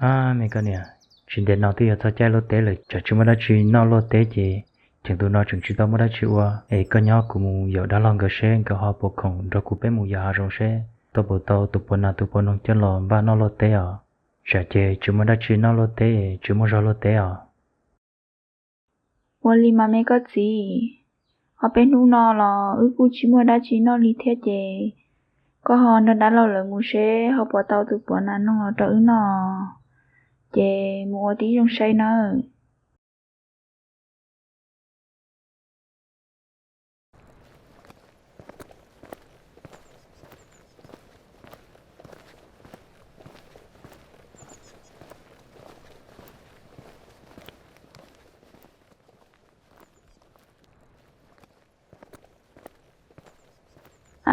Ab, me koj niam, tsis ntev no twb yog txog caij luaj teb lawm, tsam tsis muaj dab tsi noj luaj teb ces cheem tus no tseem tsis tau muaj dab tsi ua, es koj nyob kuv mus yaum dab laug nkawd seb nkawd ho puas khoom nrog kuv peb mus yos hav zoov seb tau puas tau tus puas nas tus puas noog coj los npaj noj luaj teb os. Tsam ces tsis muaj dab tsi noj luaj teb, tsis muaj zog luaj teb os. Ua li mas me koj txiv, ob peb hnub no los wb kuj tsis muaj dab tsi noj li thiab ces koj ho nrog dab laug lawv mus seb ho puas tau tus puas nas noog los rau wb noj, ces mus ua tib zoo saib nawb.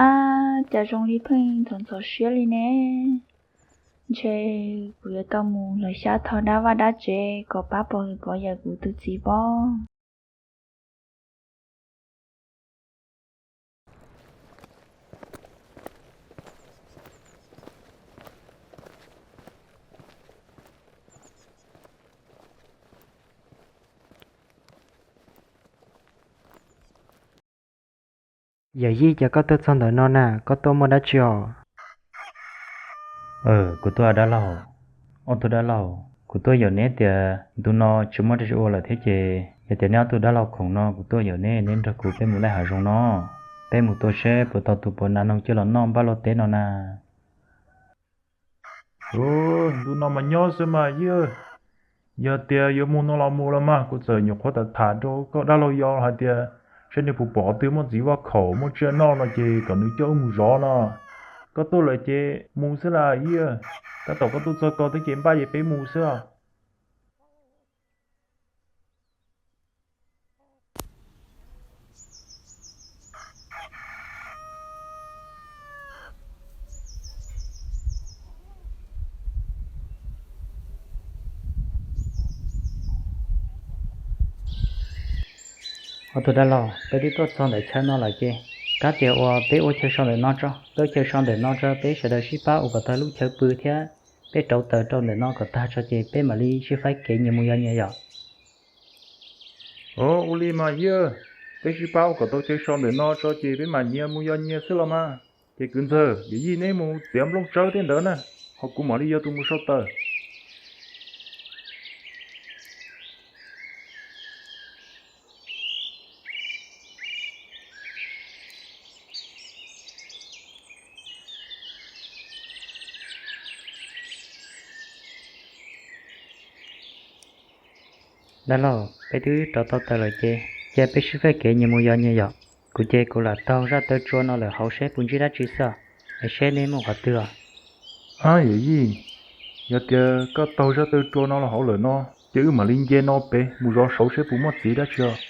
Ab, cas zoo li pheej ntxhov ntxhov siab li ne. Ntshe kuv yuav tau mus lawv xyab thov dab vaj dab tsev kom pab pov hwm pov yawm kuv tus txiv pob. Yawm yij, cas koj tuaj txog ntawm no na, koj tuaj muaj dab tsi os? Kuv tuaj dab laug, ob tug dab laug, kuv tuaj yaum neb tias ntu no tsis muaj dab tsi ua lawm thiab ces yog tias neb ob tug dab laug khoom no kuv tuaj yaum neb, neb nrog kuv peb mus laij hav zoov no, peb mus tua seb puas tau tus puas nas noog coj los noj npaj luaj teb no na. Ntu no mas nyob xwb mas yij, yog tias yuav mus no los mus los mas, kuv txawm nyuam qhuav tham tham rau koj dab laug yau hais tias saib nws puas pom qhov twg muaj ntxiv vaj khaum muaj tsiaj noj no ces kom nws coj wb mus zov no. Koj tuaj lawm ces mus xwb las yij, tab tom koj tuaj txog ko twb ces npaj ces peb mus xwb os. Ob tug dab laug, peb twb tuaj txog ntawm chaw no lawm ces kav tias uas peb ua chaw so ntawm no tso, peb ua chaw so ntawm no tso, peb sawv daws sib pab ua kom tag lub chaw pw thiab peb rauv taws rau ntawm no kom tag tso ces peb mam li sib faib kev nyias mus yos nyias yom. Ua li mas yij, peb sib pab ua kom tau chaw so ntawm no tso ces peb mam nyias mus yos nyias xwb los mas. Ces kwv ntxawg, yawm yij neb mus txiav nplooj tsawb tej ntawd na, ho kuv mam li yog tus mus sau taws. Dab laug, peb twb rauv tau taws lawm ces cia peb sib faib kev nyias mus yos nyias yom. Kuv ces kuv lam taug zaj taw tsua no lawm hauv seb puas ntsib dab tsi xwb, es seb neb muaj qhov twg os. Ab yawm yij, yog tias koj taug zaj taw tsua no los hauv lawm no ces wb mam li nce no pem mus zov saud seb puas muaj txiv dab tsi os.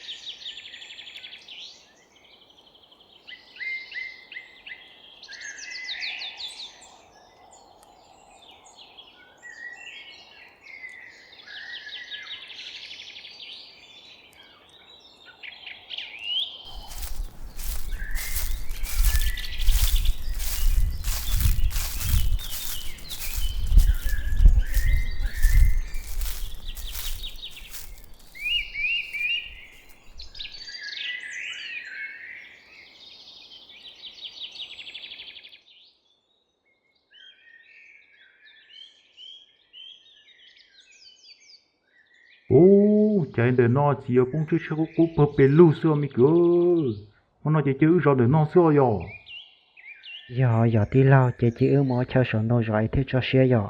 Ub, cas ntawm no txiv yuav poob tshiab tshiab qub qub pawg pes lug xwb os me kwv. Hmo no ces cia wb zov ntawm no xwb os yog. Yog yog tij laug, ces cia wb mus ua chaw saum ntoo zov es thiaj tso siab yom.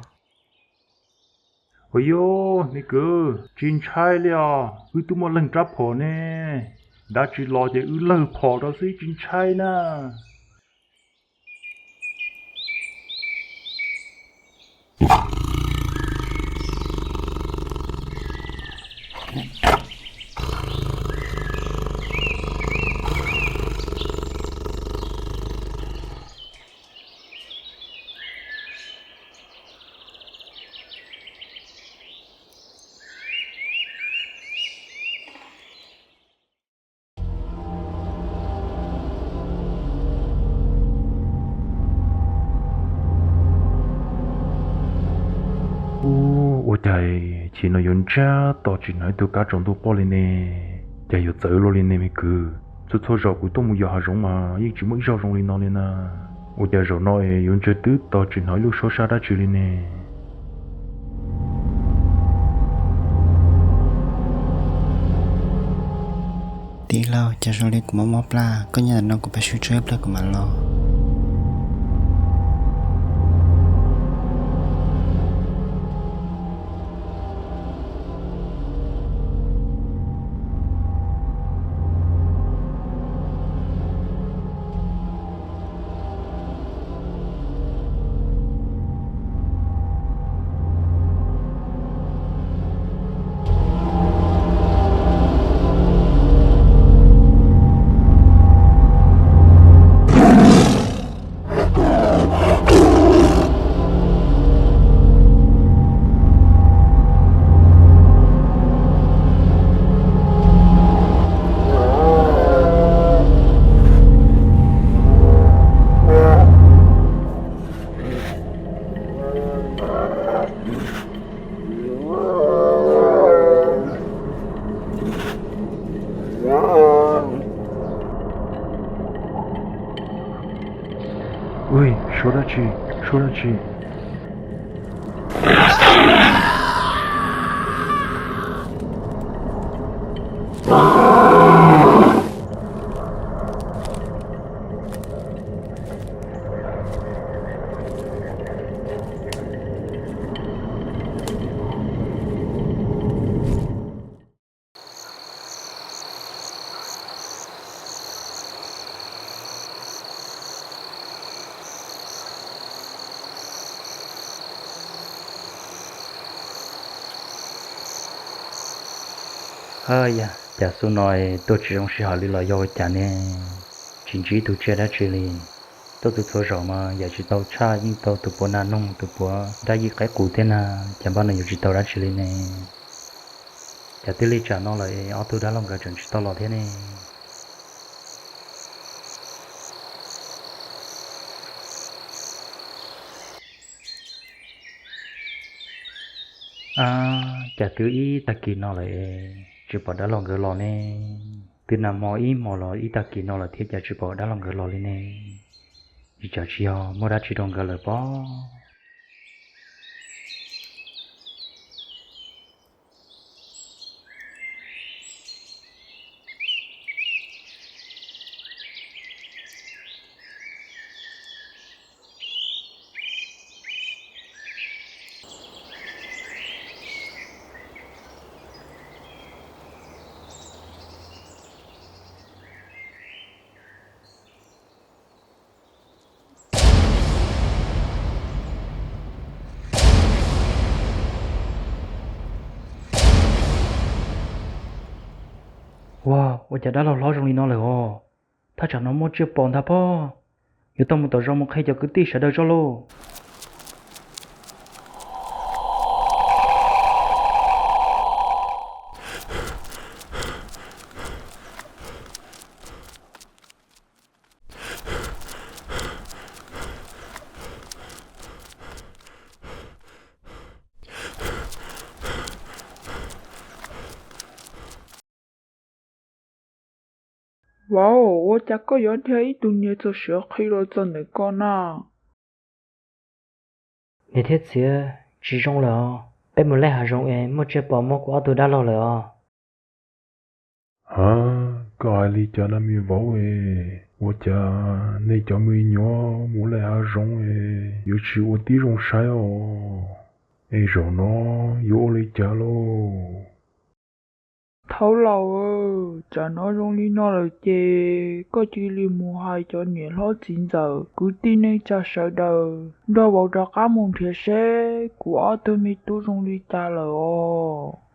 Ua yog me kwv, tsis ntshai li os, wb twb muaj leej rab phom ne. Dab tsi los ces wb lawg phom rau xwb tsis ntshai na. Ub, ua cas chim no yuav ntsiag to tsis hnov ib tug kab tsaus ntuj quaj li ne? Cas yuav txawv luaj li ne me kwv? Txhua txhua zaus kuv tuaj mus yos hav zoov mas yeej tsis muaj ib zaug zoo li no li na. Ua cas zaum no es yuav ntsiag twb to tsis hnov ib lub suab sab dab tsi li ne? Tij laug, cas zoo li kuv mob mob plab, koj nyob ntawm no kuv pab swb tsuag ib pliag kuv mam los. Ui, suab dab tsi? Suab dab tsi? Hawb yog, cas xub no tuaj tsis zoo sij hawm li los yog ua cas ne? Tsis ntsib tus tsiaj dab tsi li. Tuaj txhua txhua zaus mas yam tsis tau tshaj, yeej tau tus puav nag noog, tus puav dab yim qaib qus thiab na, cas npaj no yuav tsis tau dab tsi li ne? Cas twb li tsam no lawm es ob tug dab laug nkawd tseem tsis tau los thiab ne? Ab, cas twb ib tag kis no lawm es tsis pom dab laug nkawd los ne? Twb nag hmo ib hmo los ib tag kis no lawm thiab cas tsis pom dab laug nkawd los li ne? Ib tsam tsis yog muaj dab tsi rau nkawd lawm pob. Ua, ua cas dab laug hlob zoo li no lawm os? Thaj tsam no muaj tsiaj pom ntag pob. Yuav tau mus tom zos mus qhia cov kwv tij sawv daws tso lauj. Vauv, ua cas koj yuav dhia ib tug niag txog siav qhi los txog ntawm ko na? Niam thiab txiv, tsis zoo lawm os. Peb mus laij hav zoov es muaj tsiaj pom muab kuv ob tug dab laug lawm os. Ha, koj hais li cas na me vauv es? Ua cas nej cov me nyuam mus laij hav zoov es yuav tsis ua tib zoo saib os? Es zaum no yuav ua li cas lauj? Thaub laus, tsam no zoo li no lawm ces koj cia li mus hais cov niam hlob txiv ntxawm kwv tij neej tsa sawv daws nrog vauv rov qab mus nrhiav seb kuv ob tug me tub zoo li cas lawm os.